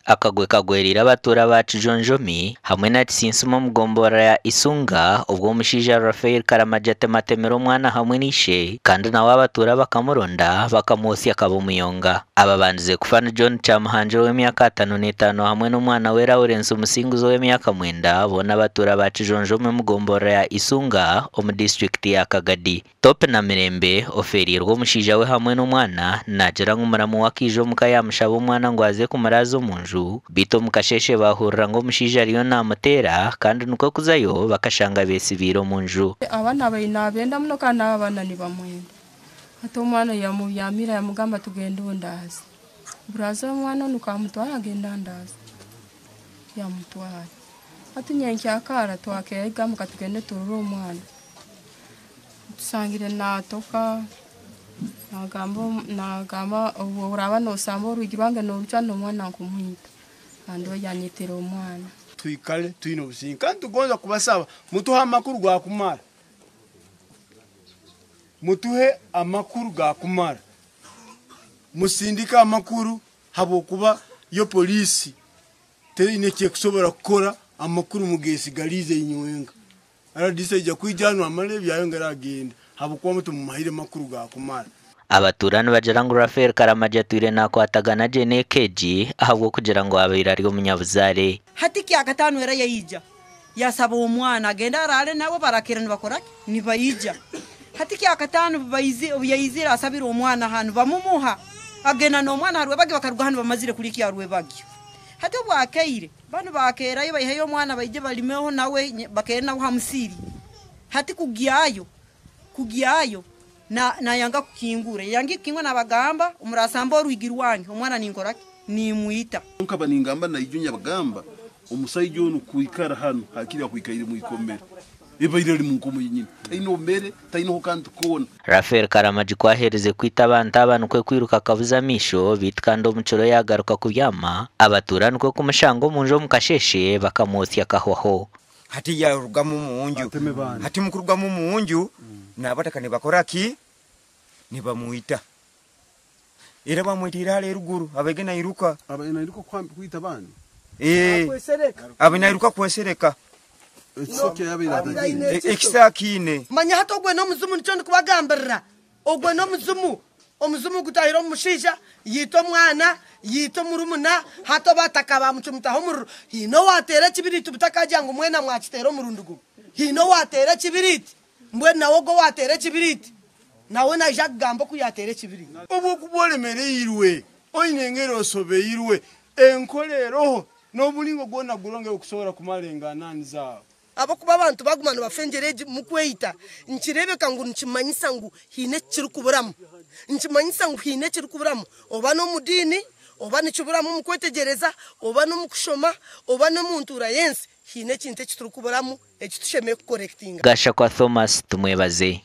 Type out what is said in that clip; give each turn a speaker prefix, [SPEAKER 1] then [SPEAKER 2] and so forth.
[SPEAKER 1] Akagwe kagwereire abatuura ba Kijonjomi hamwe na Kisinsima omu gomborora ya Isunga obwo omushaija Raphael Karamagi atematemire omwana hamwe n'ishe kandi nawe abatuura bakamuronda bakamwotsya akaba omuyonga. Ababandize kufa ni John Kyamuhangire ow'emyaka 55 hamwe n'omwana we Lawrence Musinguzi ow'emyaka 9 boona abatuura ba Kijonjomi omu gomborora ya Isunga omu disiturikiti ya Kagadi. Topi Namirembe ofeereirwe omushaija we hamwe n'omwana naagira ngu muramu we akaija omuka yaamushaba omwana ngu aze kumuraaza omu nju beitu omu kasheeshe baahurira ngu omushaija ariyo naamuteera kandi nikwo kuzayo bakashanga beesibiire omu nju.
[SPEAKER 2] Abaana baine nabenda muno kandi n'abo abaana nibamwenda. Hati omwana yamubyamira yamugamba tugende ondaaze. Buraza omwana onu kamutwara agenda andaaza. Yamutwara. Hati nyenkyakara twakeegamu katugende turore omwana. Tusangire naatoka nagamba nagamba obu oraaba noosamba orwigi rwange noorucwa n'omwana nkumwita. Kandi oyo yanyitira omwana.
[SPEAKER 3] Twikale twine obusinge kandi tugonza kubasaba mutuhe amakuru gakumara, mutuhe amakuru gakumara, musindike amakuru habwokuba yo polisi teine kyekusobora kukora amakuru mugesigalize inywenga. RDC ija kwija hanu amale ebyayo ngera agenda habwokuba mutumumahire amakuru gakumara.
[SPEAKER 1] Abatuura nibagira ngu Raphael Karamagi atwire nakwatagana gye n'eka egi ahabw'okugira ngu abaire ari omunyabuzaare.
[SPEAKER 4] Hati kyakataano era yaija yasaba omwana agende araale nawe barakira nibakoraki nibaija. Hati kyakataano obu yaizire asabire omwana hanu bamumuha agenda n'omwana ha Rwebagyo bakaruga hanu bamazire kulya ekya Rwebagyo. Hati obu akeire banu bakeerayo baihayo omwana baije balimeho nawe bakeere nawe ha musiri. Hati kugyayo nayanga kukingura yanga kukingura nabagamba omurasamba orwigi rwange omwana ninkoraki nimwita.
[SPEAKER 5] Nkaba ningamba naijo nyabagamba omusaija onu kwikara hanu hakiri akwikaire mwikomere ebaire ri munkomo yenyini taino mere taino kantu kona.
[SPEAKER 1] Raphael Karamagi kwahereze kwita abantu aba nikwe kwiruka akabuza amisho beitu kandi omukiro yagaruka kubyama abatuura nikwe kumushanga omu nju omu kasheshe bakamwotsya akahwaho.
[SPEAKER 6] Hati yarugamu munju, hati mukurugamu munju nabataka nibakoraki nibamuita. Era bamwitira hale eruguru abege nairuka
[SPEAKER 5] abe nairuka kwita bandi
[SPEAKER 6] abe nairuka kwesereka ekisakine
[SPEAKER 7] manya hati ogwe n'omuzimu nikyo ndikubagambirira ogwe n'omuzimu omuzimu gutahira omushaija yiita omwana yiita omurumuna hati obataka bamucumutaho omuriro hiine owateera ekibiriti butakagira ngu mwena mwakiteera omurundi gumwe hiine owateera ekibiriti mbwenu nawe ogwo owateera ekibiriti nawe naija kugamba oku yateera ekibiriti.
[SPEAKER 3] Obwokuba oremereirwe oine engeri osobeirwe enkoleroho n'obulingo gwona gurongera okusobora kumara enganani zaabo.
[SPEAKER 7] Abakuba abantu baguma nibafengyera egi mukweyita nkireebeka ngu nikimanyisa ngu hiine ekirikuburamu nikimanyisa ngu hiine ekirikuburamu oba n'omudiini oba nikiburamu omu kwetegyereza oba n'omu kushoma oba n'omu ntuura y'ensi hiine ekintu ekiturikuburamu ekitushemereire kukorekitinga.
[SPEAKER 1] Gashakwa Thomas Tumwebaze.